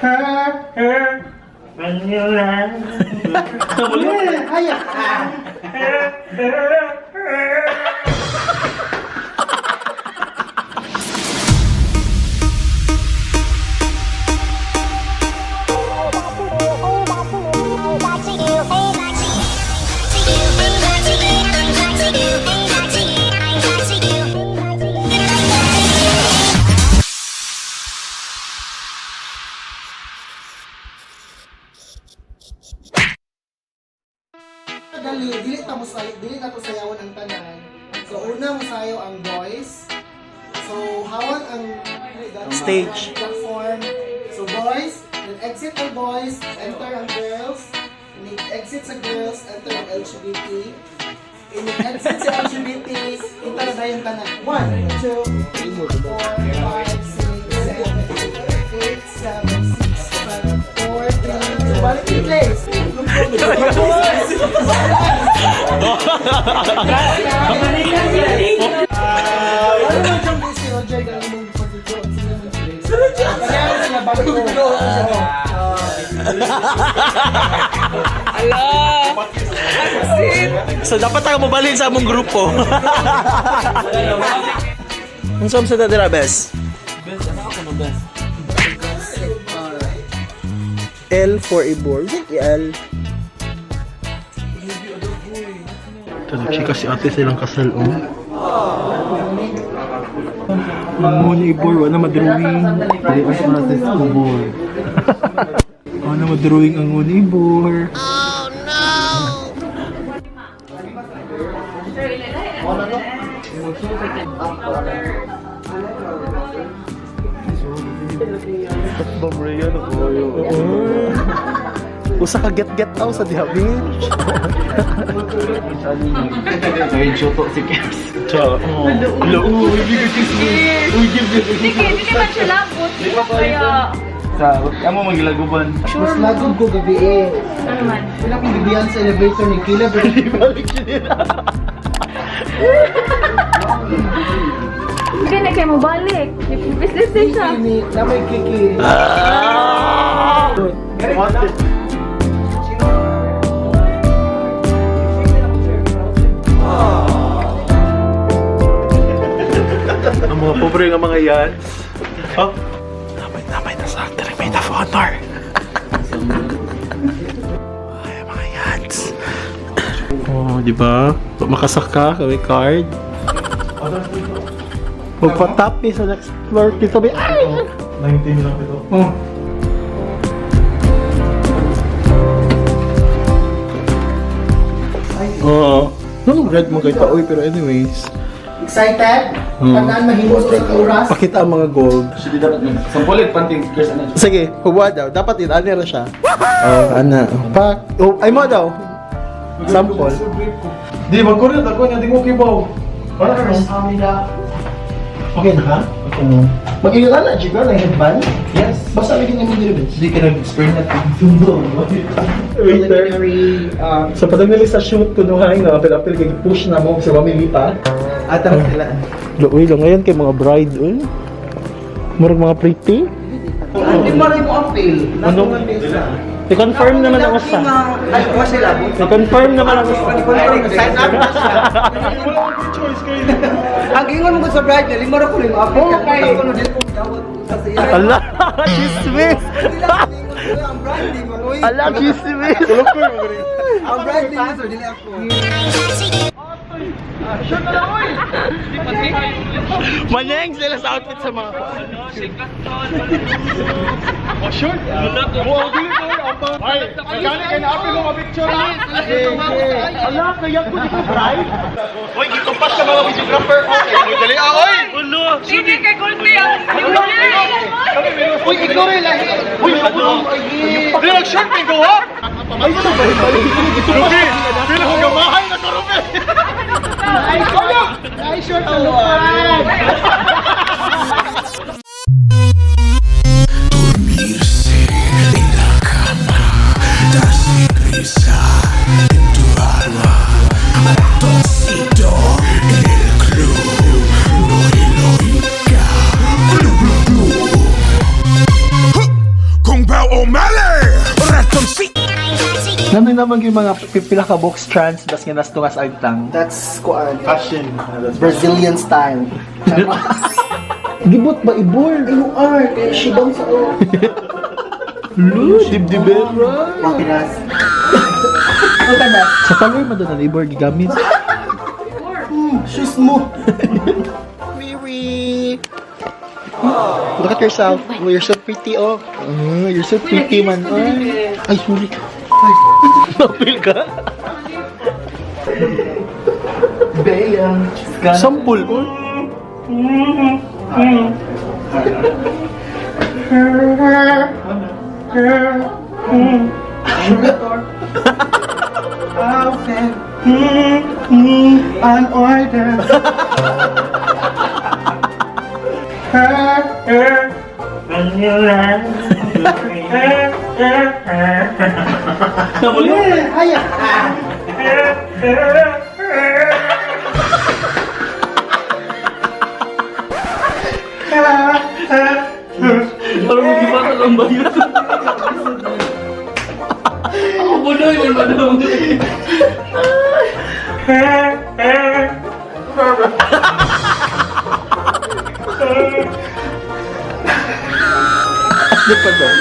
Ay. Dali, dili ta mo say, dili na to sayawan ang tanan. So una mo sayaw ang boys. So hawan ang Stage. Platform. So boys, then exit ang boys, enter ang girls. Ni exit sa girls, enter ang LGBT. Ini exit sa LGBT, enter na yung tanan. 1, 2, 3, 4, 5, 6, 7, 8, 7, 6, 5, 4, 3, 2, 1, in place. Wala man siyang si Roger ganun mong pagtuto. Sila man sila. Si Roger! Kaya sila bago. So dapat ako mobalhin sa among grupo. Unsa sa dira bes? Best, ano ako no best? L for Ibor. Is it L? Ito nagchika si ate sa ilang kasal, oh. Ang ni Ibor, wala madrawing. Dali, asa na sa Ibor. Wala madrawing ang ni Ibor. Usa ka get-get out sa diha, bitch. Nag-shoto si Kers. Ciao. Hello. Uy, give me Hindi, hindi man siya labot. Kaya, Sa, amo magilaguban. Mas lagog ko gabi eh. ano man. Wala akong bibiyan sa elevator ni Kila. Balik nila. Hindi na kayo mabalik. Business din siya. Ni Namay Kiki. Ang mga pobre nga mga yan. Oh. Namay, namay na sa actor, maid of honor. Ay, mga yans. Oh, di ba? Makasaka, kami card. Magpa-top ni sa next floor. Dito ba? Ay! 19 lang ito. Oh. Oo. No, red mo kay taoy pero anyways. Excited? Tandaan mahimo sa oras. Pakita ang mga gold. Actually, dapat mag... Sampulit, panting Kers, ano siya? Sige, huwa daw. Dapat in ano ra siya. Oh, ana. Pak. Oh, ay mo daw. Sample. Di, mag-kuryot ako niya. Di mo kibaw. Para ka First Amida. Okay na ka? Okay na. Mag-ingat na, Jigo, ng headband? Yes. Basta lagi niya mo dito. Hindi ka nag-spray na. Waiter. Preliminary, So pag nila sa shoot kunuhay nga apil-apil kay push na mo sa mamili pa. Atang sila. Uy, lang ngayon kay mga bride uy. Murag mga pretty. Hindi mo rin mo appeal. Ano? I-confirm naman ako sa. Ay, ko sila. I-confirm naman ako sa. Sign up na siya. Choice kayo. Ang ingon mo sa bride niya, lima ra ko rin appeal. Kaya ko no dili ko dawat sa iya. Ala, chismis! Ang bride di man oy. Ala, chismis! Ang bride di man sir, dili ako. Maneng sila sa outfit sa mga Oh, short. Wow, dili ko. Ay, kagani kay naapil mo ka-picture ha. Ala, kaya ko di ko bride? Uy, gitupas sa mga videographer. Uy, dali ah, oy! Hindi kay Gulpi ang... Uy, ikaw rin lahi. Uy, ano? Di nag-short may go ha? Ay, sa balik-balik. Ruby! Pila ko gamahay na ko, Ruby! Ay, short ang lupad. Dormirse en la cama, darse prisa en tu alma, ratoncito en el club, no heroica, glu glu glu. Kung Pao. O'Malley! Ratoncito! Nanoy naman yung mga pipila ka box trans bas nga nastungas agtang. That's kuan. Fashion. Brazilian style. Gibot ba ibor? You are. Kaya shibang sa o. Lu, dibdibera. Wakinas. Wakinas. Sa taloy man doon ang ibor gigamit. Shoes mo. Riri. Look at yourself. Oh, you're so pretty, oh. Oh, you're so pretty man. Ay, ay sorry. Ay. Napil ka? Bea. Sampul ko. Outfit. An order. Ay, Parang magibata lang ba yun? Ako bunoy, wala ba naman? Di pa daw.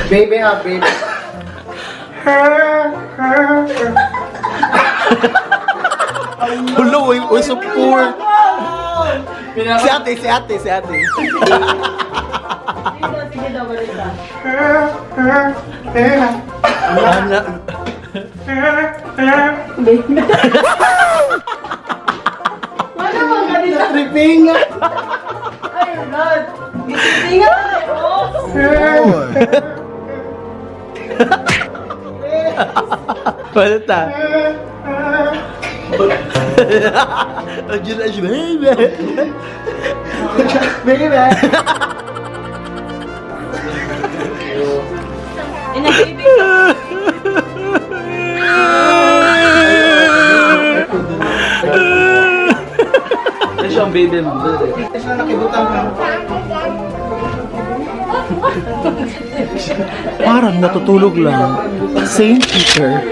Baby, ah, baby. Hello, oy, oy, so poor. Si ate, si ate, si ate. Sige daw, balik ka. Ana. Wala bang ganito? Tripping. Ay, God. Tingnan mo. Wala ta. Ayun, ayun, baby. Baby. Inag-ibig. Ano siya ang baby mo? Siya nakibutang ka. Parang natutulog lang. Saint Peter.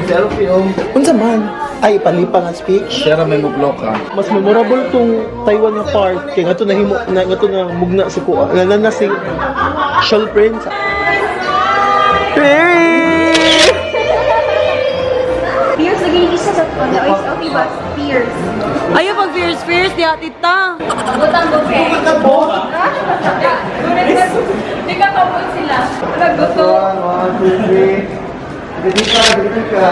Selfie, oh. Unsa man? Ay, palipa nga speech. Sera may mublock ka. Mas memorable tong Taiwan nga part kay ngadto nahimo na ngadto na mugna si kuha. Na, na, na si Shell Prince. Fierce, naging isa sa ano, is okay ba? Fierce. Ayaw pag fierce, fierce, di ati ta. Butang buffet. Di ka kabot sila. Naguto. One, one, two, three. Ready ka, ready ka.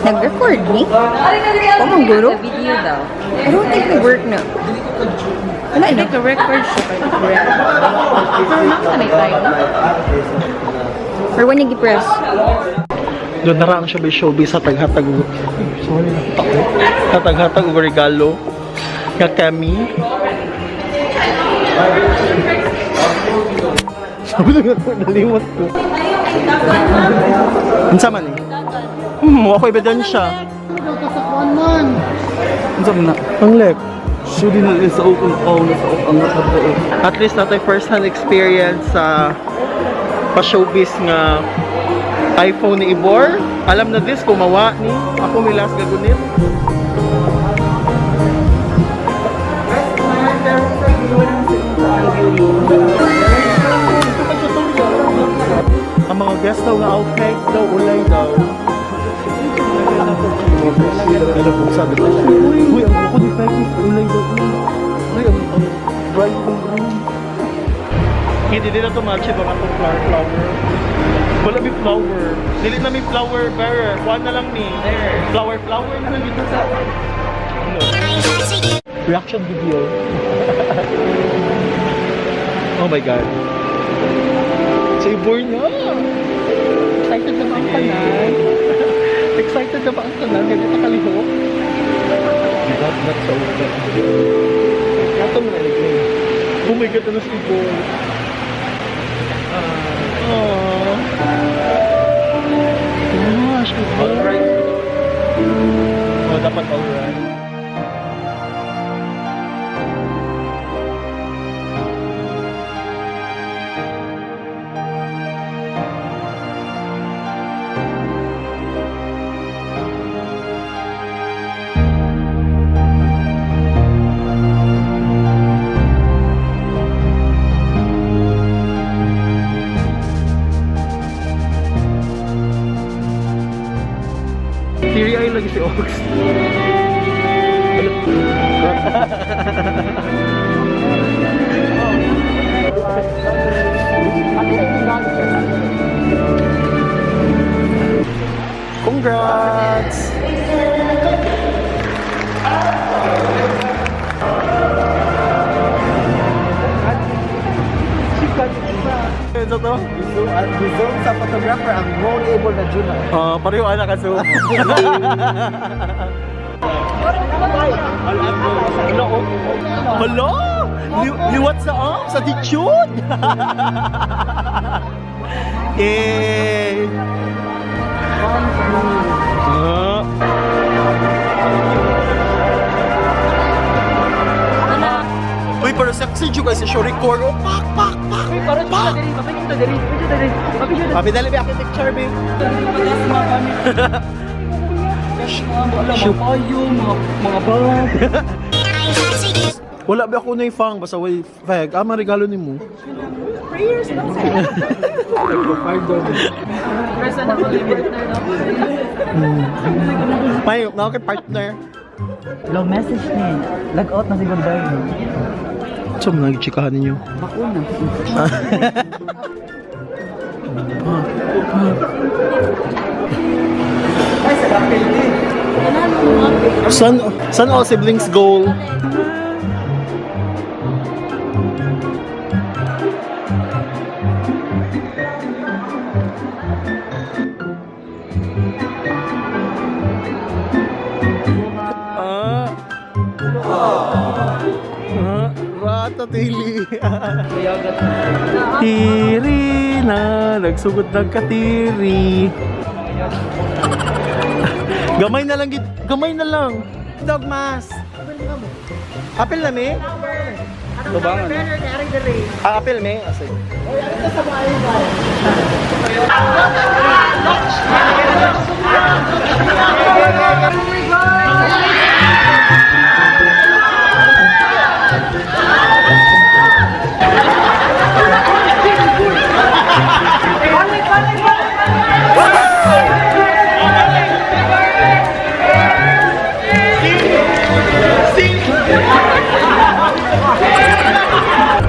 Nag-record ni? Oh, mangguro? Video daw. I don't think nag-work na. Wala na. Nag-record siya. Pero nasa na tayo. Or when nag-press. Doon narang siya may showbiz sa taghatag. Sorry na tako. Hatag-hatag og regalo nga kami. Sabi na nga nalimot ko. Unsa man eh? Ako ebidensya. Man. Ano sabi na? Ang lek. Sudi na sa ukong oh, nasa ang nakatao. At least natay first hand experience sa pa-showbiz nga iPhone ni Ibor. Alam na this kumawa ni ako may last gagunit. Ang mga guest daw nga outfit daw ulay daw. Alam ko sabi ko. Uy, ang buko ni Becky, ulay daw. Uy, ang bride kong groom. Hindi din na tumatch yung mga itong flower flower. Wala may flower. Dili na may flower bearer. Kuha na lang ni. Flower flower na lang dito sa... Ano? Reaction video. Oh my God. Sa Ibor na! Excited na ba ang tanan? Excited na ba ang tanan? Ganito kalihok? Not not sa ukong. Kato mo na. Oh my God, ano si Ibor? Aww. Gosh, Ibor. Alright. Dapat alright. Teary eye lagi si Ox. Congrats! Ito to? Zoom sa photographer ang more able na Juna. Ah, pareho anak ka Zoom. Hello. Hello. Liwat sa arms, attitude. Yay. Ah. Uy, pero sexy jud kasi siya record. Oh, pak, pak, pak. Uy, parang pak. dali, mapicture dali, picture dali, mapicture dali. Papi, dali ba ako picture, babe? Mga payo, mga bag. Wala ba ako na yung fang basta way fag. Ah, regalo ni mo. Prayers lang sa Present ako yung partner na. May, na okay partner. Long message ni. Lag out na siguro dahil. So, mga nagchikahan ninyo. Bakuna. San all siblings goal? Ah. Ah, ratatili. Tiri na, nagsugod ng katiri. Gamay na lang, gamay na lang. Dogmas. Apel na me? Tubangan. Ah, apel me? Ah, sige.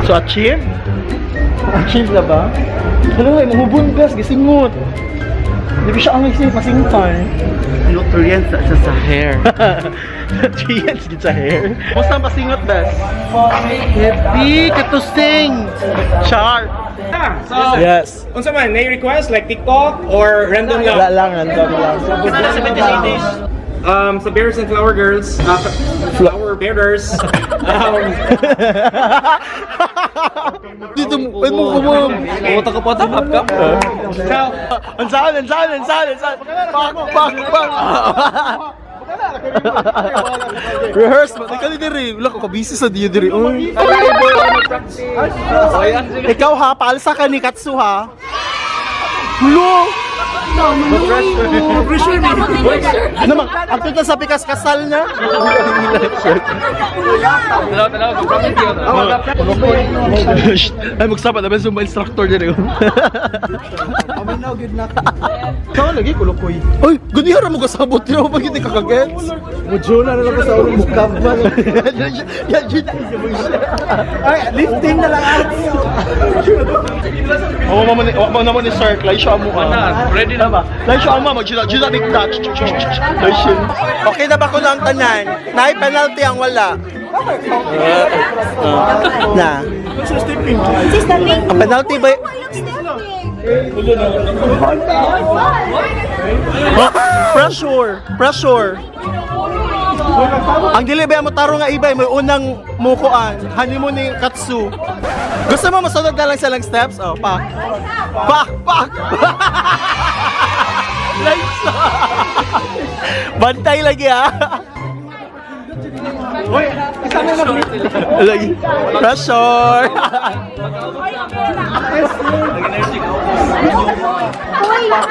So, achieve? Achieve na ba? Hello, ay, mahubon gas, gisingot. Hindi ko siya ang isip, masingtan. Nutrients na siya sa hair. Nutrients gid sa hair. Kumusta ang pasingot, bes? Happy katusing! Char! So, Yes. unsa man, may request like TikTok or random Wala lang? lang, random lang. Sa Bears and Flower Girls, Flower Bearers. Dito mo, pwede mo kumum. Puta ko po, tap kap. Ciao. Ang saan, ang saan, ang saan, ang saan. Pak, pak, pak. Rehearse ba? Ikaw diri. Wala ko kabisi sa diyo diri. Uy. Ikaw ha, paalsa ka ni Katsu ha. Hulo! Pressure me. Naman, ang na sa pikas kasal na. Talaw, talaw, promise yun. Ay, magsama na ba sa mga instructor diri. Amin na, good luck. Saan lagi kulukoy? Ay, ganyan ra mo kasabot diri mo pag hindi ka kagets. Mujuna na lang ko sa ulong mukha ba? Yan, yan, Ay, lifting na lang ako. Oo, mo ni, mo na mo ni Sir, lay siya mo ah. Ready na ba? Lay siya mo, mag-jina, jina ni touch. Lay siya. Okay na ba ko lang tanan? Naay penalty ang wala. Na. Si stepping. Ang penalty ba? Oh, pressure, pressure. Ang dili ba mo taro nga ibay may unang mukuan, honeymoon ni Katsu. Gusto mo masunod na lang sa lang steps? Oh, pak. Pak, pak. Lights. Bantay lagi ah. Uy, isa na lang. Lagi. Pressure!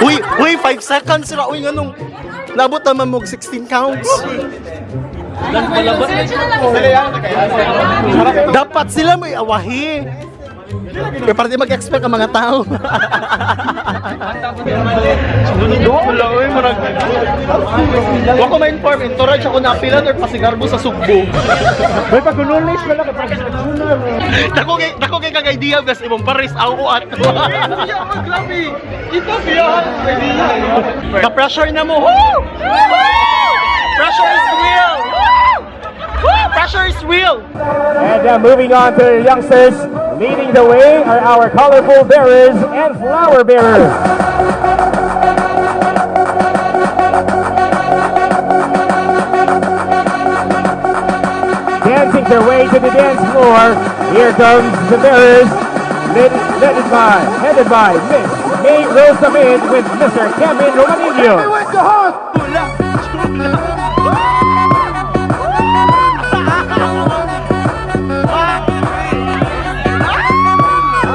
Uy, uy, 5 seconds ra. Uy, nganong nabot naman mo 16 counts. Dapat sila may awahi. Kaya para di mag-expect ang mga tao. Wala, uy, murag. Wa ko ma-inform, entourage ako na pilan or pasigarbo sa Sugbo. May pag-unulis wala ka pag. Dako kay kag idea bes imong pares aw ko ato. Grabe. Ito biyahan. Ka-pressure na mo. Woo! Pressure is real. Woo! Pressure is real. And moving on to the youngsters, leading the way are our colorful bearers and flower bearers. Dancing their way to the dance floor, here comes the bearers, led, headed by Miss May Rosamid with Mr. Kevin Romanillo.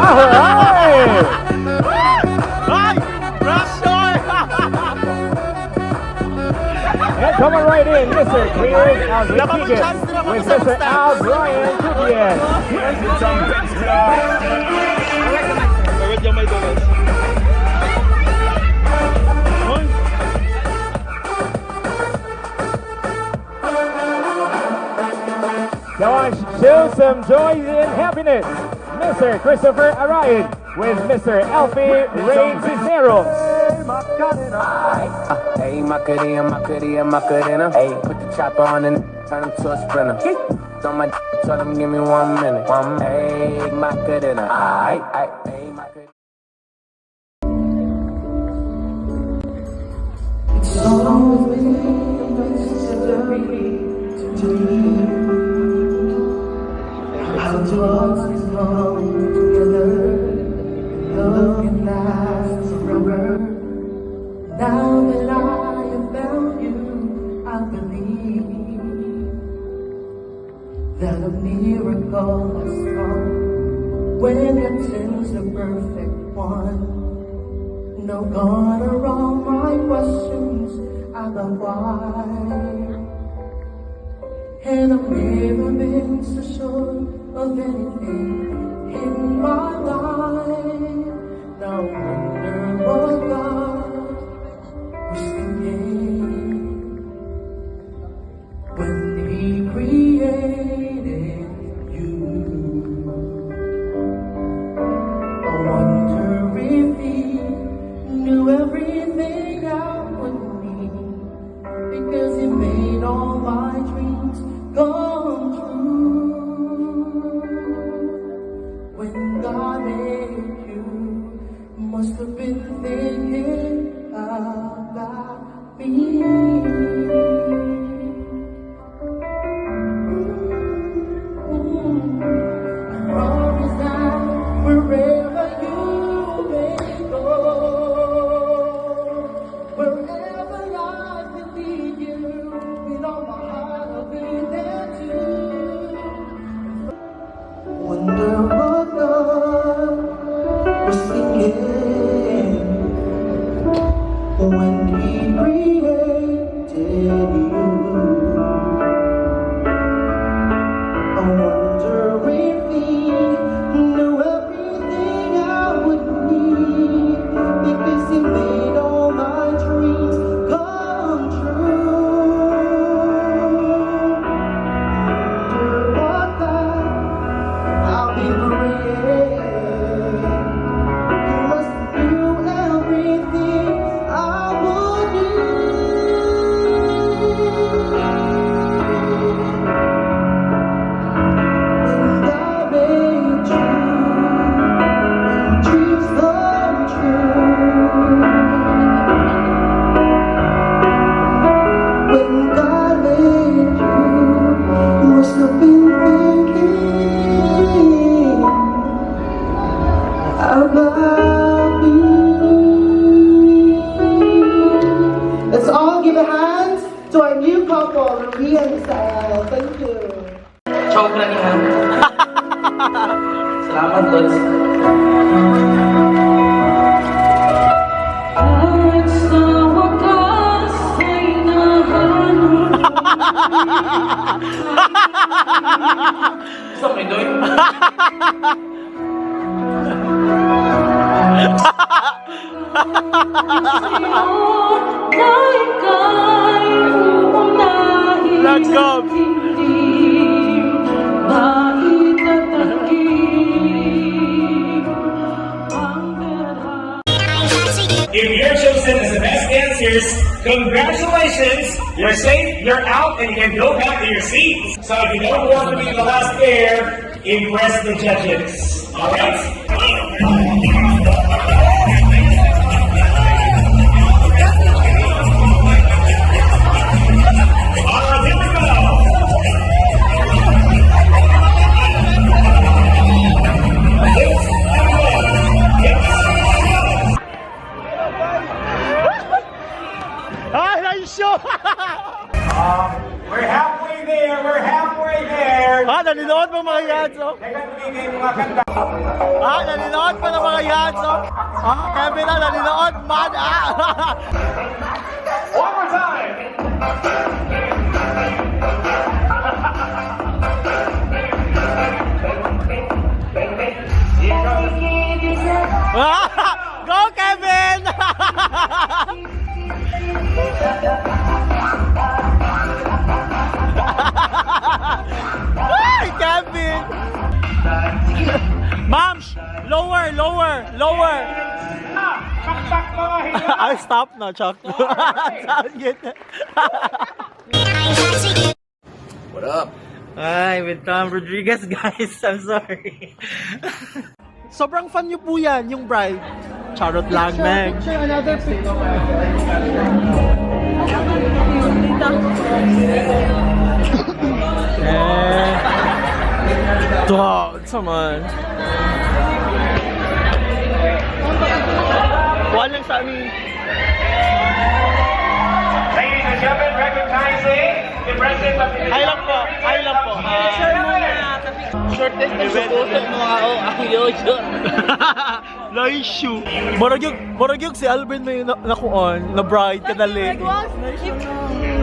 All right! Ay! Pressure! And coming right in, Mr. Clears Dapat Rodriguez chance na with sa Mr. Al Brian Gutierrez. Pwede yung may donuts. Hoy! Come on, show some joy and happiness. Mr. Christopher Arayan with Mr. Alfie Ray Cisneros. Hey, Macarena, Macarena, Macarena. Hey, put the chopper on and turn him to a sprinter. On my tell him give me 1 minute. One, hey, Macarena. Ay, ay, hey, Macarena. It's always been a mystery to me how two hearts can come together and love can last forever. Now that I have found you, I believe that a miracle has come when it sends the perfect one. No God are all my questions about why. And I've never been so sure of anything in my life. Now I wonder what God was thinking when He created you. I wonder if He knew everything I would need because He made all my dreams come true. When God made you, must have To our new couple, Ruby and Misael. Thank you. Choke na niya. Salamat, Lods. At sa wakas ay nahanap. Gusto mo ito eh? Na ika'y uunahin Let's go. at hindi maitatanggi ang pera. If you're chosen as the best dancers, congratulations! You're safe, you're out, and you can go back to your seats. So if you don't want to be the last pair, impress the judges. Alright? Alright, here we go! Ah, nice show! We're halfway there, we're halfway there. Ah, naninood pa mga yads, oh. Ah, naninood pa ng mga yads, oh. Ah, Kevin, ah, naninood man, ah. One more time. Ah, go, Kevin! Ay, Kevin! Ma'am, lower, lower, lower. Ay, stop na, Chuck. Sound it. What up? Ay, with Tom Rodriguez, guys. I'm sorry. Sobrang fun niyo po yan, yung bride. Charot lang, man. Picture, another picture. Eh. Dog, come on. Kuha lang sa amin. Ladies and gentlemen, recognizing the presence of the Ay lang po, ay lang po. Ah. Short distance sa puso mo ako. Ang yoyo. Laishu. Murag yung si Alvin may nakuon, na bride kadali.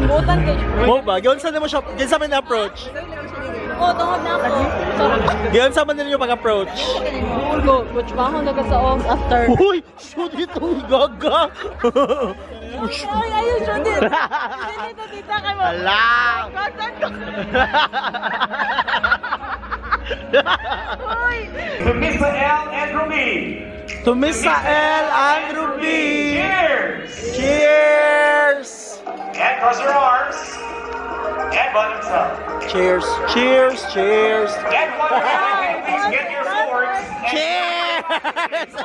Butan kay Mo ba? Giyon sa mo siya, giyon sa man approach. Oh, tungod na ako. Sorry. Giyon sa man ninyo pag-approach. Go, which bahon na ka sa ogs after. Uy, shoot ito, gaga. Ay, ayun, shoot it. Dito, tita, kay mo. Ala. Kasan ko. Uy! To Misael and Ruby. To Misael and Ruby. Cheers! Cheers! And cross your arms. And bottoms up. Cheers! Cheers! Cheers! And one more time, please get your forks. Cheers!